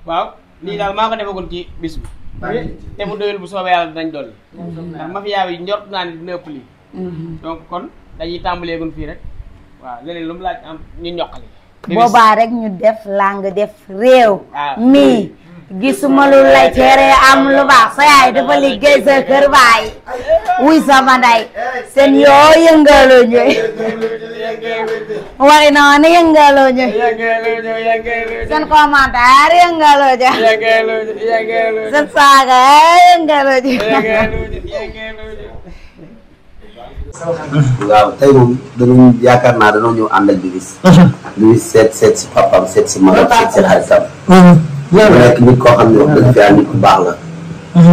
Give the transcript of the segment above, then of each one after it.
waaw lii daal maa ko defagul ci bis bi te bu doyul bu soobee yàlla dinañ dolli ndax mafia bi njort naa ne dina ëpp lii donc kon dañuy tàmbaleegun fii rek waaw leneen lu mu laaj am ñu ñoqali boobaa rek ñu def lang def réew mi gisuma lu lay tere am lu baax sa yaay dafa liggéey sa kër baay wuy sama nday seen yoo yëngaloo ñu waxi noonu yëngaloo ñu seen commentaire yëngaloo ñu seen saaga yëngaloo ñu waaw tey moom dañu yaakaar naa dañoo ñëw ànd ak Bibis seet si papam seet si magam seet si xaritam mu nekk nit koo xam ne wax dëgg fi yàlla nit ku baax la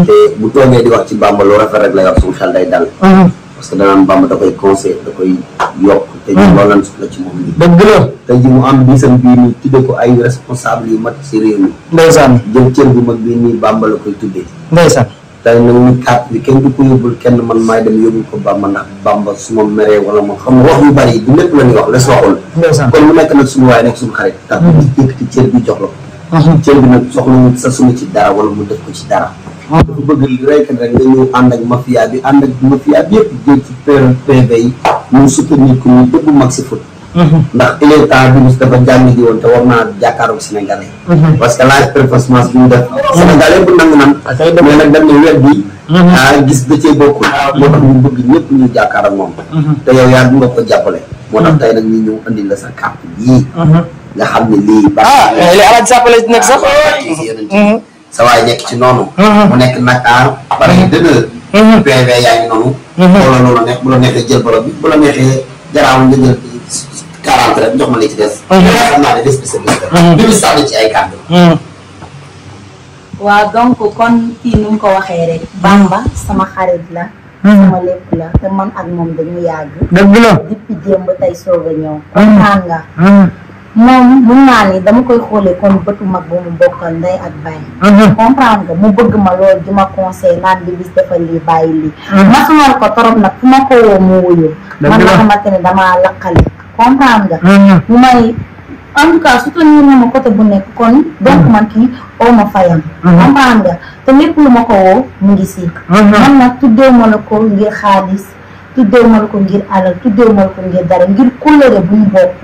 te bu toogee di wax ci Bamba lu rafet rek lay wax suñu xel day dal parce que danaan Bamba da koy conseil da koy yokk te ñu loolu lan soxla ci moom nii dëgg la tey ji mu am bisam bii nii tuddee ko ay responsable yu mat si réew mi ndeysaan jël cër bu mag bii nii Bamba la koy tuddee ndeysaan tey nag ni carte bi kenn du ko yóbbul kenn man maay dem yóbbul ko Bamba ndax Bamba su ma meree wala ma xam wax yu bari du lépp la ñuy wax les waxul kon mu nekk nag suñu waaye nekk suñu xarit tax yëkkati cër bi jox la ko cër bi nag soxla sa suma ci dara wala mu def ko ci dara dafa bëgg reykat rek nga ñëw ànd ak mafia bi yëpp jël ci PV yi ñu soutenir ko ñu dëgg mag si foot ndax il est temps Bibis dafa jàng ji woon te war naa jàkkaaroog Sénégalais parce que live performance bi ñu def Sénégalais bu nangu nan mais nag dañ ne wet bi gis da cee bokkul moo tax ñu bëgg ñëpp ñu jàkkaar ak moom te yow yaa du nga ko jàppale moo tax tey nag ñu ñëw andi la sa carte bii nga xam ne lii li alaaj jàppale nekk sax sa waay nekk ci noonu mu nekk Dakar bara ngi dëgër PV yaa ngi noonu wala loolu neex bu la neexee jël bolo bi bu la neexee garaaw nga jël 40 rek jox ma li ci des xam naa ne des bi sa Bibis sànni ci ay kàddu waaw donc kon kii ni mu ko waxee rek Bamba sama xarit la sama lépp la te man ak moom dañu yàgg dëgg la depuis démb tey soog a ñëw comprendre nga moom mun naa ni dama koy xoolee kon bëtu mag bu mu bokkal ndey ak baay comprendre nga mu bëgg ma loolu di ma conseil naan Bibis defal lii bàyyi lii ma sonal ko torop nag fu ma ko woo mu wuyu man nga xamante ne damaa laqali comprendre nga mu may en tout cas soutenir na ma côté bu nekk kon donc man kii oo ma fayam comprendre nga te lépp lu ma ko woo mu ngi si man nag tuddee ma la ko ngir xaalis tuddee ma la ko ngir alal tuddee ma la ko ngir dara ngir couleur bu mu bokk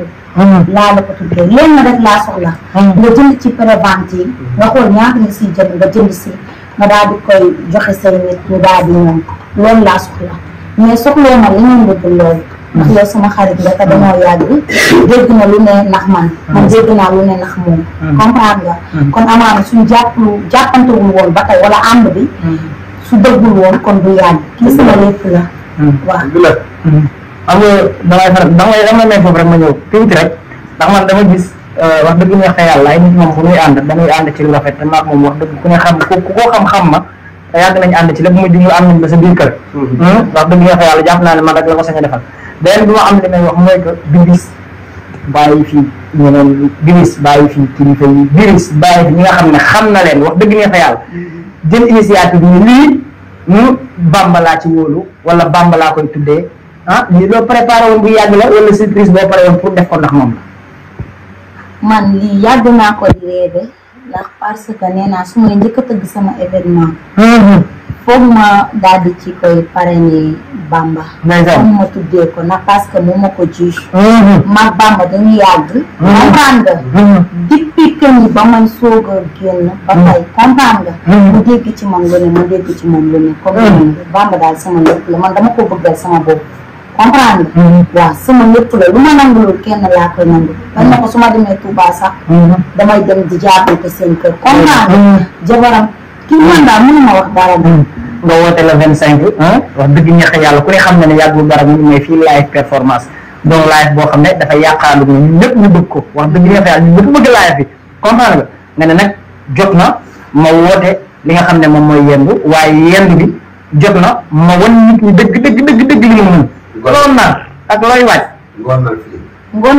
laa la ko tuddee leen na rek laa soxla nga jënd ci prévente yi nga xool ñaata nga siy jënd nga jënd si nga daal di koy joxe say nit ñu daal di ñoom loolu laa soxla mais soxloo ma li ngeen bëgg loolu ndax yow sama xarit nga te dañoo yàgg dégg na lu ne ndax man dégg naa lu ne ndax moom comprendre nga kon amaana suñu jàppantewul woon ba tey wala ànd bi su dëggul woon kon du yàgg kii sama lépp la waaw dëgg la xam nga damay may foofu rek ma ñëw tuuti rek ndax man dama gis wax dëgg neex yàlla ay nit moom bu ñuy ànd dañuy ànd ci lu rafet te maag moom wax dëgg ku ne xam ku ko xam-xam ma te yàgg nañu ànd ci lépp muy diglu am nañ ba sa biir kër wax dëgg neex yàlla jàpp naa ne man rek la ko sañ a defal beneen bi ma am li may wax mooy que Bibis bàyyi fii ñeneen Bibis bàyyi fii kilifa yi Bibis bàyyi fi ñi nga xam ne xam na leen wax dëgg neex yàlla jël initiative bi lii Bamba laa ci wóolu wala Bamba laa koy tuddee lii loo préparé woon bu yàgg la wala surprise boo pare woon pour def ko ndax moom la man lii yàgg naa ko di rêvé ndax parce que nee naa su may njëkk a tëgg sama événement foog ma daal di ci koy parrainé Bamba foog ma tuddee ko ndax parce que moom ma ko juge mag Bamba dañu yàgg comprendre nga depuis que ni ba may soog a génn ba tey comprendre nga mu dégg ci moom lu ne ma dégg ci moom lu ne comme Bamba daal sama lépp la man dama ko bëggal sama bopp comprendre nga waaw sama lépp la lu ma nangulul kenn laa koy nangu dañ na ko su ma demee Touba sax damay dem di jàppale ko seen kër comprendre nga jabaram kii man daal mënuma wax dara nga woote la 25 wax dëgg ñax yàlla ku ne xam na ne yàggul dara ñu may fii live performance donc live boo xam ne dafa yàqaalu ñun ñëpp ñu bëgg ko wax dëgg ñax yàlla ñu ñëpp bëgg live bi comprendre nga ne nag jot na ma woote li nga xam ne moom mooy yendu waaye yendu bi jot na ma wan nit ñi dëgg li ma mën loolu naa ak looy waaj ngoon nal fi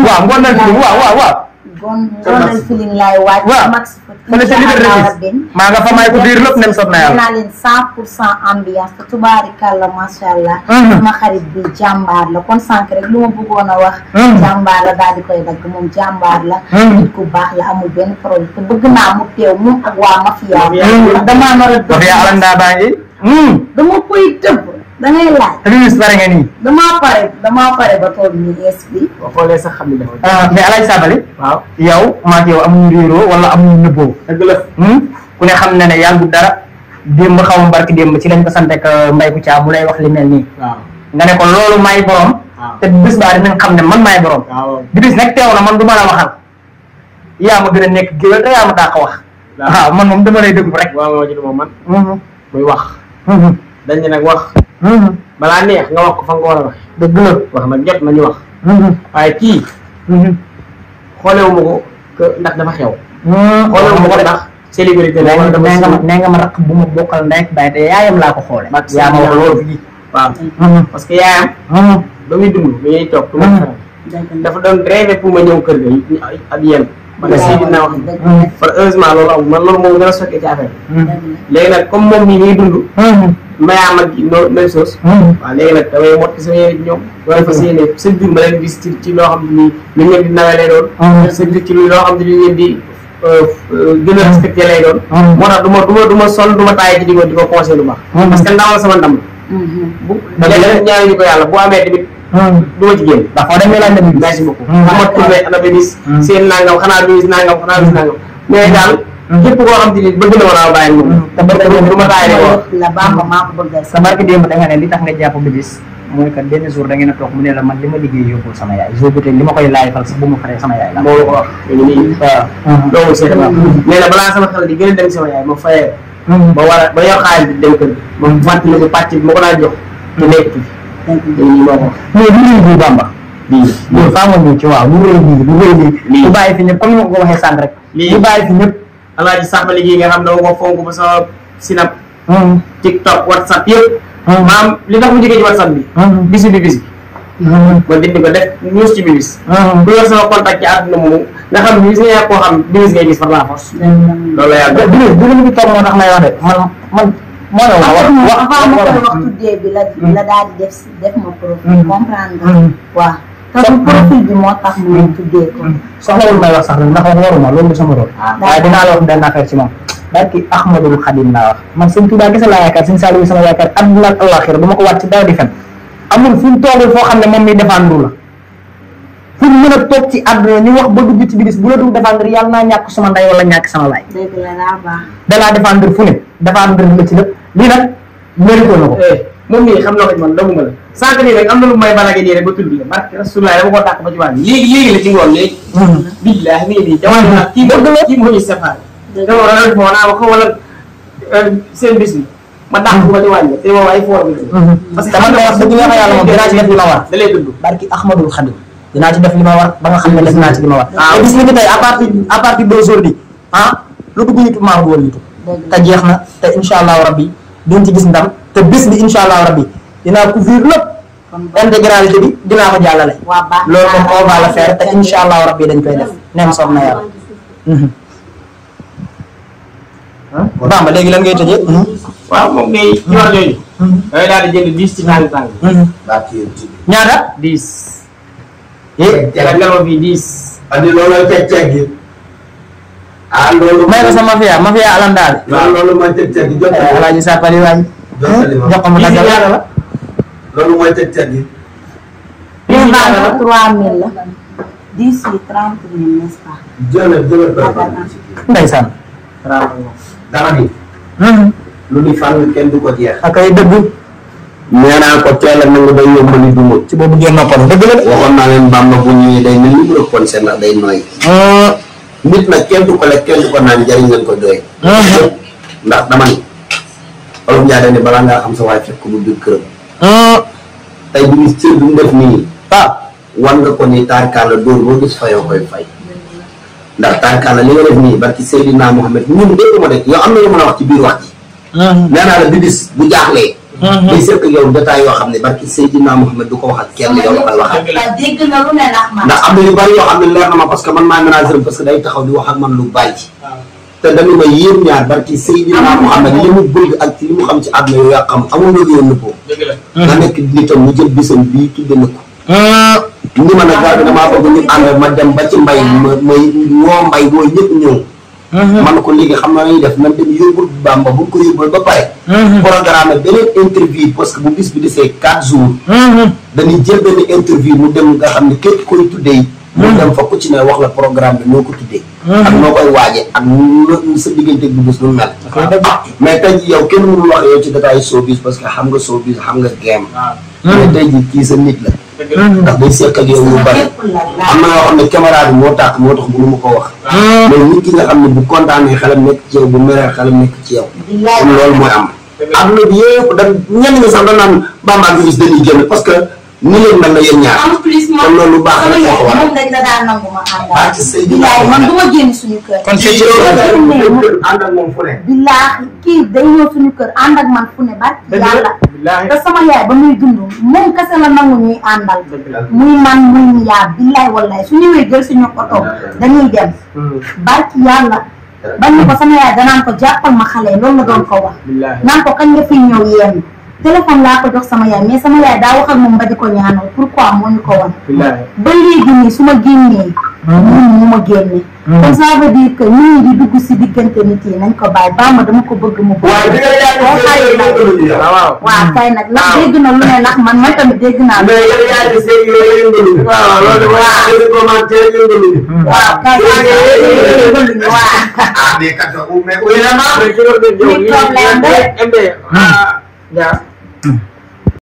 waaw ngoon nal fi waaw gondal feeling laay waaj. waaw max fële ca Liberté 6 maa nga fa may ko biir lépp nem sot na yàlla. naa leen 100% ambiance te tubaarikàlla macha allah. sama xarit bi jàmbaar la kon sànq rek lu ma bëggoon a wax. jàmbaar la daal di koy dagg moom jàmbaar la. nit ku baax la amul benn problème te bëgg naa mu teew moom ak waa mafia. damaa nar a dëgg mafia Alanda baa ngi. dama koy tëbb da ngay laaj. te bis pare nga nii. damaa pare ba toog nii es bi. boo xoolee sax xam ni dafa. mais Alaaji Sabali. waaw yow maa ngi yow amuñu réeroo wala amuñu nëbboo. dëgg la. ku ne xam na ne yàggu dara démb xaw ma barki démb ci lañ ko sant ak Mbaye Kouthia mu lay wax li mel nii. waaw nga ne ko loolu maay borom. te bis baa dinañ xam ne man maay borom. waaw di bis nag teew na man du ma la waxal. yaa ma gën a nekk géwél te yaa ma daa ko wax. waaw man moom dama lay déglu rek. waaw moo ci moom man. muy wax. dañ ne nag wax. balaa neex nga wax ko fa nga war a wax. dëgg la wax nag jot nañu wax. waaye kii. xoolewuma ko ndax dafa xew. xoolewuma ko ndax célébrité la wala dafa nee nga ma raq bu ma bokkal ndey ak baay te yaayam laa ko xoole. yaa ma wax loolu fii. waaw parce que yaayam. ba muy dund ba ñuy toog du ma faral. dafa doon rêvé pour ma ñëw kër ga ak yéen. man de si dinaa wax par heureusement loolu amul man loolu moom gën a sokkee ci affaire léegi nag comme moom mii muy dund. mayaam ak noonu même chose. waaw léegi nag damay mot sama yéene ñoom. wala fas yéene chaque jour ma leen gis ci loo xam ne nii lu ngeen di nawee lay doon. chaque jour ci loo xam ne lu ngeen di gën a respecté lay doon. moo tax du ma sol du ma taayee ci di ko conseillé lu baax. parce que ndam la sama ndam la. bu léegi ñaari ñu ko yàlla bu amee tamit. du ma ci génn. ndax foo demee laaj na bi merci beaucoup. bu ma tourné ana ba bis. seen nangam xanaa bis nangam xanaa bis nangam. mais daal. képp koo xam te ni bëgg na ma naa bàyyi moom. te bëgg na du ma taay rek wax. la baax maa ko bëggal. sa barke démb da nga ne li tax nga jàpp bi bis mooy que benn jour da ngeen a toog mu ne la man li ma liggéey yóbbul sama yaay jour bi tey li ma koy laay fal sax bu ma faree sama yaay la. moo ko wax ñu nii. waaw loolu seet la. nee na balaa sama xel di gën a dem sama yaay ma fayee. ba war a ba yor xaalis bi dem kër gi. ma fàttali ko pàcc bi ma ko daan jox. te nekkatu fi. dañuy moo ko wax. mais lu rëy bii Bamba. bii loolu faa nga ñëw ci waaw lu rëy bii lu rëy bii. lu bàyyi fi ñëpp comme ni ma ko waxee sànq rek. lu bàyyi fi ñëpp. Alaaji Sabali gi nga xam ne dama ko fonk ba sama sinap. TikTok WhatsApp yëpp. maam li tax mu jógee ci WhatsApp bi. bisi bi bisi. ma dindi ko def news ci bibis. bu yor sama contact ci àdduna moomu nga xam ne gis nga yaa koo xam bibis ngay gis par la force. loolu la yàlla bibis bu ñu toog moo tax may wax de man moo la wax avant ma koy wax tuddee bi la daal di def ma profil comprendre nga. waaw te profil bi moo tax mu tuddee ko. soxlawul may wax sax ndax waruma loolu du sama rôle. waaye dinaa la wax benn affaire ci moom. barki Ahmadul Xadim laa wax man sëñ Tuubaa gis laa yaakaar sëñ Saliou sama yaakaar àdduna ak àllaaxira du ma ko wàcc ci dara di fen amul fu mu toogul foo xam ne moom mi défendre la fu mu mën a toog ci àdduna ñu wax ba dugg ci bis bu la dul défendre yàlla naa ñàkk sama ndey wala ñàkk sama baay. dëgg la daa baax. da laa défendre fu ne défendre la ci lépp lii nag mérito na ko. moom mii xam na ko ci man doguma la sànq nii rek am na lu may balage nii rek ba tudd la barke Rasulullah dama ko dàq ba ci wàll léegi la ci ngoon léegi. billaahi mi ngi nii jamono nag kii moo ñu séparé. dama war a def moo naa ko wala seen bis bi ma dàq ko ba ci wàññi te moom ay foor bi parce que man de wax dëgg yàlla moom dinaa ci def li ma war. da lay tudd barki Ahmadul Xadim dinaa ci def li ma war ba nga xam ne def naa ci li ma war. te bis ni ki tey à partir d'aujourd'hui lu dugg YouTube maa ngi woon YouTube. te jeex na te incha allahu rabbi duñ ci gis ndam te bis bi incha allahu rabbi dinaa couvrir lépp. intégralité bi dinaa ko jàllale. loolu moom on va le faire te incha allahu rabbi dañ koy def neem soob na yàlla. Bamba léegi lan ngay tëjee. waaw moom ngay ci wax jooju. dangay daal di jënd 10 ci tàng tàng. ñaata. 10. nga ngelaw fii 10. andi loolu ceg-ceg gi. loolu. may ko sa mafia Alanda. waaw loolu mooy ceg-ceg gi jottali. Alaaji Sapali waay. jox ko mu daggal la. loolu mooy ceg-ceg gi. 3000 la. 10 yi 30 000 n'est-ce pas. jërëjëf. ndeysaan. dama ni. lu ni fan kenn du ko jeex. ak ay dëgg. nee naa ko teel a nangu day yombali du ma. ci boobu génn noppal dëgg la. waxoon naa leen Bamba bu ñëwee day mel ni mu rëppoon seen ndax day nooy. nit nag kenn du ko lekk kenn du ko naan njëriñ lañ ko doy. ndax dama ni. olof Ndiaye dañ ne balaa ngaa xam sa waay fekk ko bu biir këram. tey bi ni cër bi mu def nii. wan nga ko ni taarkaala dóor boo gis fayoo koy fay. ndax taarkaala li nga def nii barki Seydina Mohamed ñun dégg ma de yow am na lu mën a wax ci biir wax ji. nee naa la bibis bu jaaxlee. day seq yow détail yoo xam ne barki Seydina Mohamed du ko wax ak kenn yow la koy waxal. dégg na lu ne ndax man. ndax am na yu bari yoo xam ne leer na ma parce que man maa ménageur parce que day taxaw di wax ak man lu bari. te dañu ma yéen ñaar barki Seydina Mohamed li mu bëgg ak li mu xam ci àdduna yow yaa xam amul loolu yoon nëppoo. nga nekk nitam mu jël bisam bii tudde na ko. ni ma nag daal damaa bëgg ñu ànd ma dem ba ci mbay may woo mbay mooy ñëpp ñëw. man ko léegi xam naa nañuy def man dem yóbbul Bamba bu ko yóbbul ba pare. programme beneen interview parce que bu bis bi desee 4 jours. dañuy jël benn interview mu dem nga xam ne képp koy tuddee. mu dem fa ku ci ne wax la programme bi noo ko tuddee. ak noo koy waaje ak sa diggante bu bés lu mel. mais tey jii yow kenn mënul wax yow ci détail showbiz parce que xam nga showbiz xam nga game. mais tey jii kii sa nit la. ndax day seq ak yow yu bari. am na yoo xam ne caméra bi moo tàkk moo tax mënu ma ko wax. mais nit ki nga xam ne bu kontaanee xelam nekk ci yow bu meree xelam nekk ci yow. kon loolu mooy am. adduna bi yëpp da ñenn nga sax da naan Bamba ak Wiss dañuy génn parce que ni leen mel na yéen ñaar. en plus kon loolu lu baax la ko war moom dañ la daan nangu ma ah ci sëy bi bilaay man du ma génn suñu kër. kon c'est ànd ak moom fu ne. bilaay kii day ñëw suñu kër ànd ak man fu ne ba yàlla. te sama yaay ba muy dund moom kese la nangu ñuy àndal. muy man muy yaa bilaay wallaay su ñëwee jël suñu oto dañuy dem. barki yàlla. bañ ne ko sama yaay danaan ko jàppal ma xale loolu la doon ko wax. naan ko kañ nga fi ñëw yéen. téléphone laa ko jox sama yaay mais sama yaay daa wax ak moom ba di ko ñaanal pourquoi moo ñu ko wan. ba léegi nii su ma génnee. ñun ñu ma génne. kon ça veut dire que ñun di dugg si diggante nit yi nañ ko bàyyi Bamba dama ko bëgg mu bëgg. waaw kay nag ndax dégg na lu ne ndax man tamit dégg naa. mais yow yaa ngi seen yooyu waaw loolu mooy commentaire yëngaluñu. waaw kay yëngaluñu waaw. ah mais kat mais problème ya